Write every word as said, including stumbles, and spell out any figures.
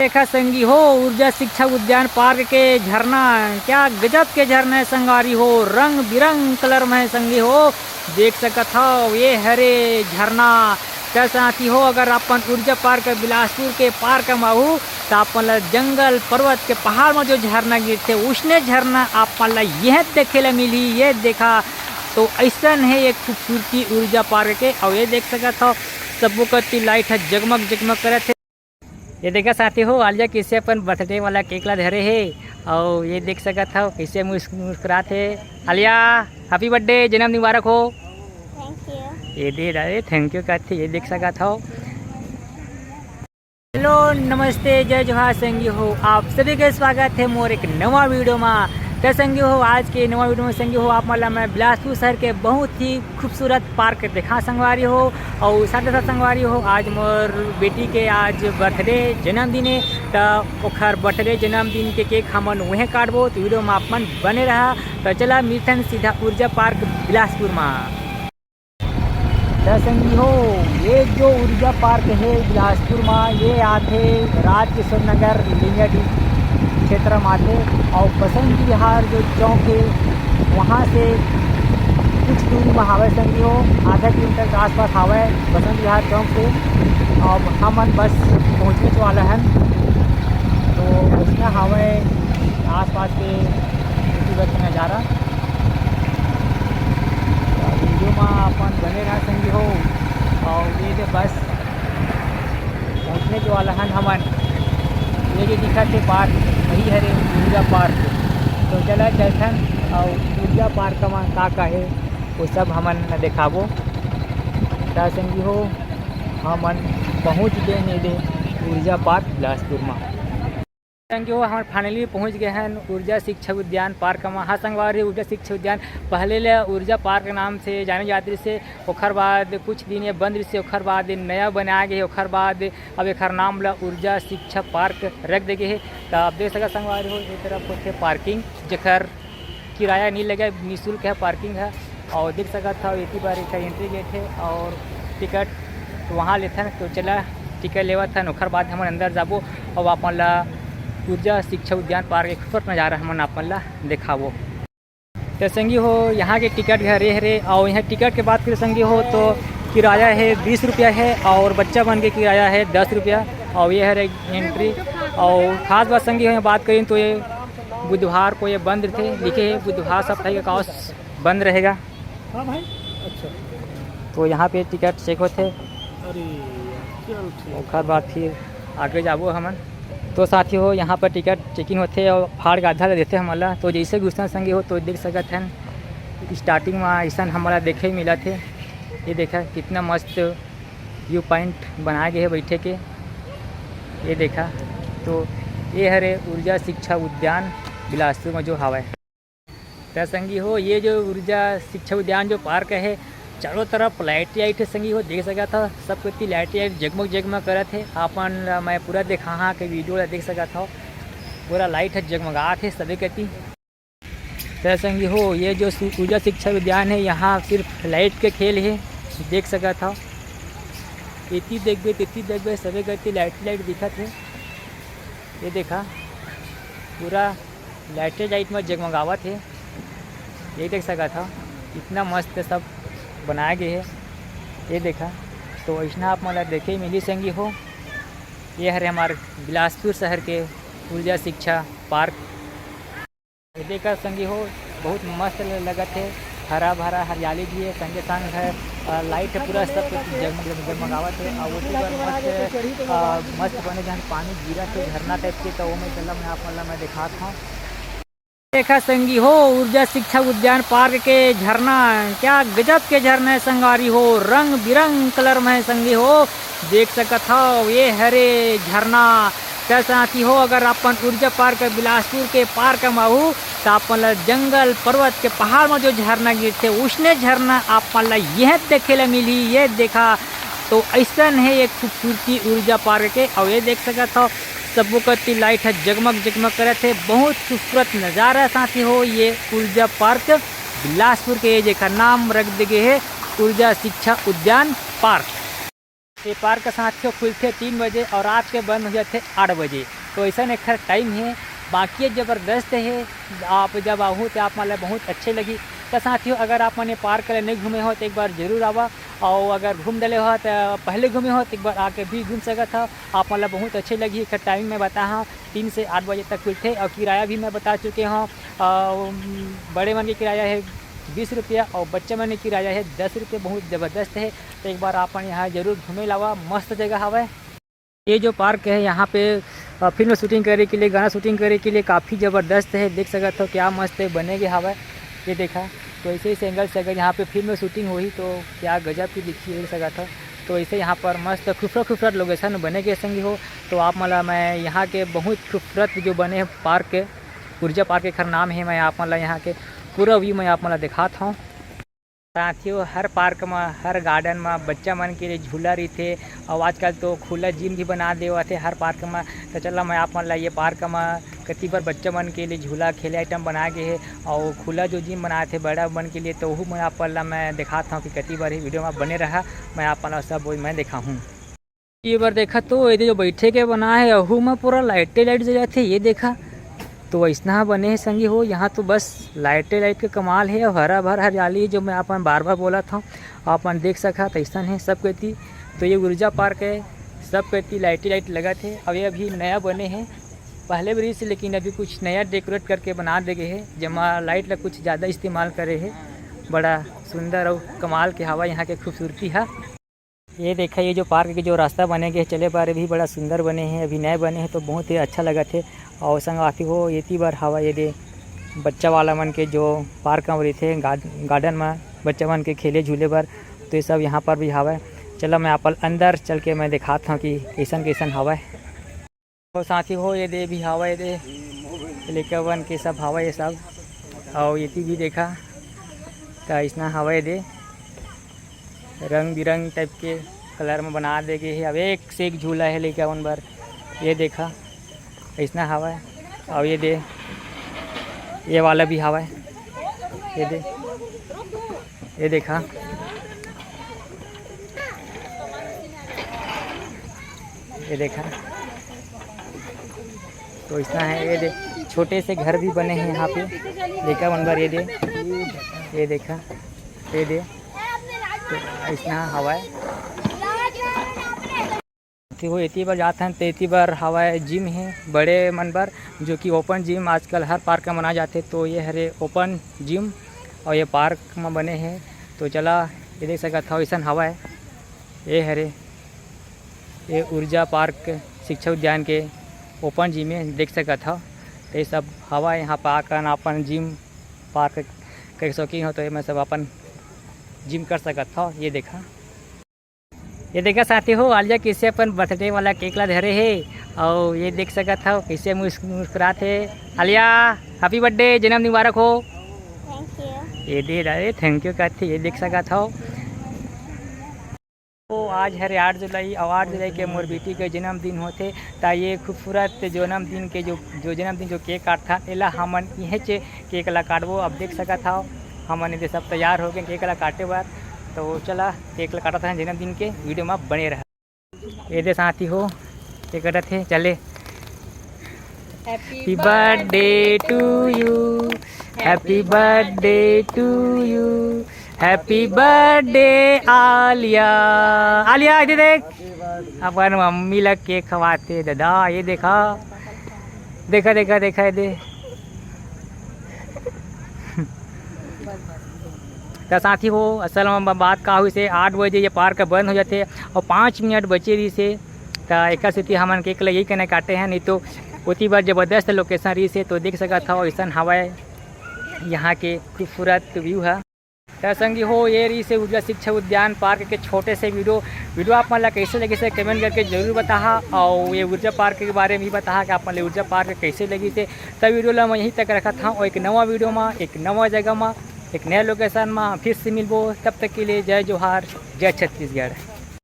देखा संगी हो, ऊर्जा शिक्षा उद्यान पार्क के झरना, क्या गजब के झरना है संगवारी हो, रंग बिरंग कलर में है संगी हो। देख सकत हव, ये हरे झरना। त साथी हो, अगर अपन ऊर्जा पार्क बिलासपुर के पार्क में आहू, त अपन ला जंगल, पर्वत के, पहाड़ में जो झरना गिरथे, उसने झरना अपन ला यह देखे ला मिलही। ये देखा, तो ऐसन है एक खूबसूरती ऊर्जा पार्क के। और ये देख सकत हव, सबो कति लाइट ह जगमग जगमग करत हे। ये देखा साथी हो, आलिया कैसे अपन बर्थडे वाला केक ला धरे हे, और ये देख सकत हव कैसे मुस-, मुस्कुरात हे। आलिया, हैप्पी बर्थडे, जन्म मुबारक हो। Thank you. ये दे रहे, थैंक यू कहते, ये देख सकत हव। हेलो, नमस्ते, जय जोहार संगी हो, आप सभी के स्वागत है मोर एक नवा वीडियो मा। त संगी हो, आज के नवा वीडियो में संगी हो, आप मन ला मैं बिलासपुर शहर के बहुत ही खूबसूरत पार्क देखा संगवारी हो। और साथ साथ संगवारी हो, आज मोर बेटी के आज बर्थडे, जन्मदिन है, त ओखर बर्थडे जन्मदिन के केक हमन उहें काटबो। तो वीडियो में आप मन बने रहा। तो चला मिलथन सीधा ऊर्जा पार्क बिलासपुर मा। त संगी हो, ये जो ऊर्जा पार्क है बिलासपुर मा, ये आथे राजकिशोर नगर लिंगाडी क्षेत्र मा आथे। और बसंत विहार जो चौक है, वहाँ से कुछ दूरी में हावय संगी हो, आधा किलोमीटर के आसपास हावय बसंत विहार चौक से। अब हमन बस पहुँचने वाला हन, तो ऐसना हावय आसपास के खूबसूरत नज़ारा। वीडियो में अपन बने रहा संगी हो। और ये दे बस पहुँचने के वाला हन हमन। ये जो दिखत हे पार्क, वही हरे ऊर्जा पार्क। तो चला चलथन और ऊर्जा पार्क में का का हे, वो सब हमन देखाबो। त संगी हो, हमन पहुँच गए हे दे ऊर्जा पार्क बिलासपुर में। संगी हो, हमन finally पहुँच गए हन ऊर्जा शिक्षा उद्यान पार्क में। हाँ संगवारी, ऊर्जा शिक्षा उद्यान पहले ले ऊर्जा पार्क नाम से जाने जात रहिस हे, ओखर बाद कुछ दिन ये बंद रहिस हे, ओखर बाद ये नया बनाए गए हे, ओखर बाद अब एखर नाम ला ऊर्जा शिक्षा पार्क रख दे गए हे। त आप देख सकत संगवारी हो, ये तरफ होथे पार्किंग, जेखर किराया नहीं लगे, निःशुल्क है पार्किंग है। और देख सकत हव, एती बार एकर एंट्री गेट है और टिकट वहाँ लेथन। तो चला, टिकट लेवत हन, ओखर बाद हमन अंदर जाबो और आप मन ला ऊर्जा शिक्षा उद्यान पार्क के खूबसूरत नज़ारा हमन आप मन ला देखाबो। तो संगी हो, यहाँ के टिकट घर ये हरे, और यहाँ टिकट के बात करें संगी हो, तो किराया है बीस रुपया है और बच्चा मन के किराया है दस रुपया। और ये हरे एंट्री। और खास बात संगी हो, यहाँ बात करें तो ये बुधवार को ये बंद रहिथे, लिखे हे बुधवार साप्ताहिक अवकाश बंद रहेगा। हाँ भाई, अच्छा। तो यहाँ पे टिकट चेक होथे। अरे यार, चल ठीक। ओकर बाद फिर आगे जाबो हमन। तो साथी हो, यहाँ पर टिकट चेकिंग होथे और फाड़ के आधा ला देथे हमन ला। तो जैसे घुसना संगी हो, तो देख सकत हन, स्टार्टिंग में ऐसन हमन ला देखे मिलत हे। ये देखा, कितना मस्त व्यू पॉइंट बनाए गए हे बैठे के। ये देखा, तो ये हरे ऊर्जा शिक्षा उद्यान बिलासपुर में जो हावय। त संगी हो, ये जो ऊर्जा शिक्षा उद्यान जो पार्क है, चारों तरफ लाइट लाइट है संगी हो, देख सकत हव, सब कति लाइट लाइट जगमग जगमग करत है। आपन ला मैं पूरा देखाहा के वीडियो ला देख सकत हव, पूरा लाइट है जगमगात है सबे कति। त संगी हो, ये जो सु-, ऊर्जा शिक्षा उद्यान है, यहाँ सिर्फ लाइट के खेल है, देख सकत हव, एती देखबे तेती देखबे सबे कति लाइट लाइट दिखत है। ये देखा, पूरा लाइटे लाइट में जगमगावत हे। ये देख सकत हव, इतना मस्त सब बनाए गए हे। ये देखा, तो ऐसना आप मन ला देखे मिली संगी हो। ये हरे हमार बिलासपुर शहर के ऊर्जा शिक्षा पार्क। ये देखा संगी हो, बहुत मस्त ल-, लगत हे। हरा भरा हरियाली भी है, संगे संग है, अ, लाइट है, पूरा सब कुछ जगमग जगमगावत है। और उसी पर मस्त, अ, मस्त बने जहन पानी गिरत है झरना टाइप के, तो वो मैं चला मैं आप मन ला मैं दिखात हूँ। देखा संगी हो, ऊर्जा शिक्षा उद्यान पार्क के झरना, क्या गजब के झरना है संगवारी हो, रंग बिरंग कलर में है संगी हो। देख सकत हव, ये हरे झरना। त साथी हो, अगर अपन ऊर्जा पार्क बिलासपुर के पार्क में आहू, त अपन ला जंगल, पर्वत के, पहाड़ में जो झरना गिरथे, उसने झरना अपन ला यह देखे ला मिलही। ये देखा, तो ऐसन है एक खूबसूरती ऊर्जा पार्क के। और ये देख सकत हव, सबो कति लाइट ह जगमग जगमग करत हे। बहुत खूबसूरत नज़ारा साथी हो, ये ऊर्जा पार्क बिलासपुर के, ये जेकर नाम रख दे गे हे ऊर्जा शिक्षा उद्यान पार्क। ये पार्क, साथियों, खुलथे तीन बजे और रात के बंद हो जाथे आठ बजे। तो ऐसा एखर टाइम है, बाकी ये जबरदस्त है। आप जब आहू तो आप मन ला बहुत अच्छे लगी। तो साथियों, अगर आप मन ये पार्क ले नहीं घूमे हो तो एक बार जरूर आवा, और अगर घूम डले हो तो पहले घूमे हो तो एक बार आके भी घूम सकत हो। आप मन ला बहुत अच्छे लगी। एखर टाइम मैं बताहा, तीन से आठ बजे तक खुलथे। और किराया भी मैं बता चुके हूँ, अ, बड़े मन के किराया है बीस रुपया और बच्चा मन के किराया है दस रुपया। बहुत जबरदस्त है। तो एक बार आप मन यहाँ जरूर घूमे लावा, मस्त जगह हवय। ये जो पार्क है, यहाँ पे, अ, फिल्म शूटिंग करे के लिए, गाना शूटिंग करे के लिए काफ़ी ज़बरदस्त है। देख सकत हो क्या मस्त है बने के हवय। ये देखा, तो ऐसे, इस एंगल से अगर यहाँ पे फिल्म शूटिंग होही तो क्या गजब की दिखी, देख सकत हो। तो ऐसे यहाँ पर मस्त खूबसूरत खूबसूरत लोकेशन बने के संगी हो। तो आप मन ला मैं यहाँ के बहुत खूबसूरत जो बने हैं पार्क के, ऊर्जा पार्क एखर नाम है, मैं आप मन ला यहाँ के पूरा व्यू मैं आप मन ला दिखात हूँ। साथियों, हर पार्क म, हर गार्डन म बच्चा मन के लिए झूला रहिथे, अउ आजकल तो खुला जिम भी बना देवत हे हर पार्क म। त चला, मैं आप मन ला ये पार्क म कति बर बच्चा मन के लिए झूला, खेले आइटम बनाए गे हे, अउ खुला जो जिम बनाए थे बड़ा मन के लिए, तो ओहू मैं आप मन ला मैं दिखात हूँ कि कति बर ही वीडियो म बने रहा, मैं आप मन ला सब मैं दिखाहूँ। ये बर देखा तो एदे जो बैठे के बना है, अहू म पूरा लाइटे लाइट जलत हे। ये देखा तो अइसना बने हे संगी हो, यहाँ तो बस लाइटे लाइट के कमाल है। और हरा भरा हरियाली जो मैं अपन बार बार बोलत हूँ, आप मन देख सकत अइसन है सब कती। तो ये ऊर्जा पार्क है, सब कती लाइटे लाइट लगत है। और ये अभी नया बने है, पहले भी रहिस, लेकिन अभी कुछ नया डेकोरेट करके बना दे गे है, जेमा लाइट ला कुछ ज़्यादा इस्तेमाल करे है। बड़ा सुंदर और कमाल के हवा यहाँ के खूबसूरती है। ये देखा, ये जो पार्क के जो रास्ता बने गे हे चले बर, भी बड़ा सुंदर बने हे, अभी नए बने हे तो बहुत ही अच्छा लगत हे। और संगवारी हो, एती बर हवा ये दे बच्चा वाला मन के जो पार्क म रहिथे, गार्ड-, गार्डन म बच्चा मन के खेले झूले बर, तो ये सब यहाँ पर भी हवय। चलो मैं आप अंदर चल के मैं दिखात हूँ कि कैसन कैसन हवय। तो साथी हो, ये दे भी हवय, ये दे लइका मन के सब हवय ये सब। और ये भी देखा, तो अइसना हवय ये दे। रंग बिरंग टाइप के कलर में बना दे गे हे। अब एक से एक झूला है लइका मन बर। ये देखा, अइसना हवय। अब ये दे, ये वाला भी हवय। ये दे, ये देखा, ये देखा। तो अइसना है, ये दे, छोटे से घर भी बने हैं यहाँ पे लइका मन बर। ये दे, ये देखा, ये दे। तो अइसना हवय। तो एती बर जात हन, तो एती बर हवय जिम हे बड़े मन बर, जो कि ओपन जिम आजकल हर पार्क में बनाए जाथे। तो ये हरे ओपन जिम और ये पार्क में बने हे। तो चला, ये देख सकत हव, अइसन हवय। ये हरे, ये ऊर्जा पार्क शिक्षा उद्यान के ओपन जिम हे, देख सकत हव। तो ये सब हवय, यहाँ पर आकर अपन जिम पार्क के शौकीन हो तो ये में सब अपन जिम कर सकत हव। ये देखा, ये देखा साथी हो, आलिया कैसे अपन बर्थडे वाला केक ला धरे हे, और ये देख सकत हव कैसे मुस-, मुस्कुरात हे। आलिया, हैप्पी बर्थडे, जन्मदिन मुबारक हो। Thank you. ये दे रहे, थैंक यू कहत हे, ये देख सकत हव। तो आज हरे आठ जुलाई, और आठ जुलाई के मोर बेटी के जन्मदिन होथे, त ये खूबसूरत जन्मदिन के जो, जो जन्मदिन जो केक काटथन, एला हमन इहें चे केक ला काटबो। अब देख सकत हव, हमन एदे सब तैयार हो गए केक ला काटे बर। तो चला, केक ला काटत हन जन्मदिन के, वीडियो में बने रहा। ये दे साथी हो, केक काटत हे, चले। Happy birthday to you, happy birthday to you, happy birthday Alia. Alia, इधर देख, अपन मम्मी ला केक खवाथे दादा। ये देखा, देखा, देखा, देखा, ये दे। त साथी हो, असल में बात का होइस हे, आठ बजे ये पार्क बंद हो जाथे और पाँच मिनट बचे रहिस हे। त एकर सेती हमन केक ल यही कने काटे हैं, नहीं तो ओती बर जबरदस्त लोकेशन रहिस हे। तो देख सकत हव, अइसन हवय यहाँ के खूबसूरत व्यू ह। त संगी हो, ये रहिस हे ऊर्जा शिक्षा उद्यान पार्क के छोटे से वीडियो। वीडियो आप मन ला कैसे लगिस हे, कमेंट करके जरूर बताहा, और ये ऊर्जा पार्क के बारे में भी बताहा कि आप मन ला ऊर्जा पार्क कैसे लगिस हे। त वीडियो ला मैं यहीं तक रखत हूँ, और एक नवा वीडियो में, एक नवा जगह में, एक नया लोकेशन में फिर से मिलबो। तब तक के लिए जय जोहार, जय छत्तीसगढ़।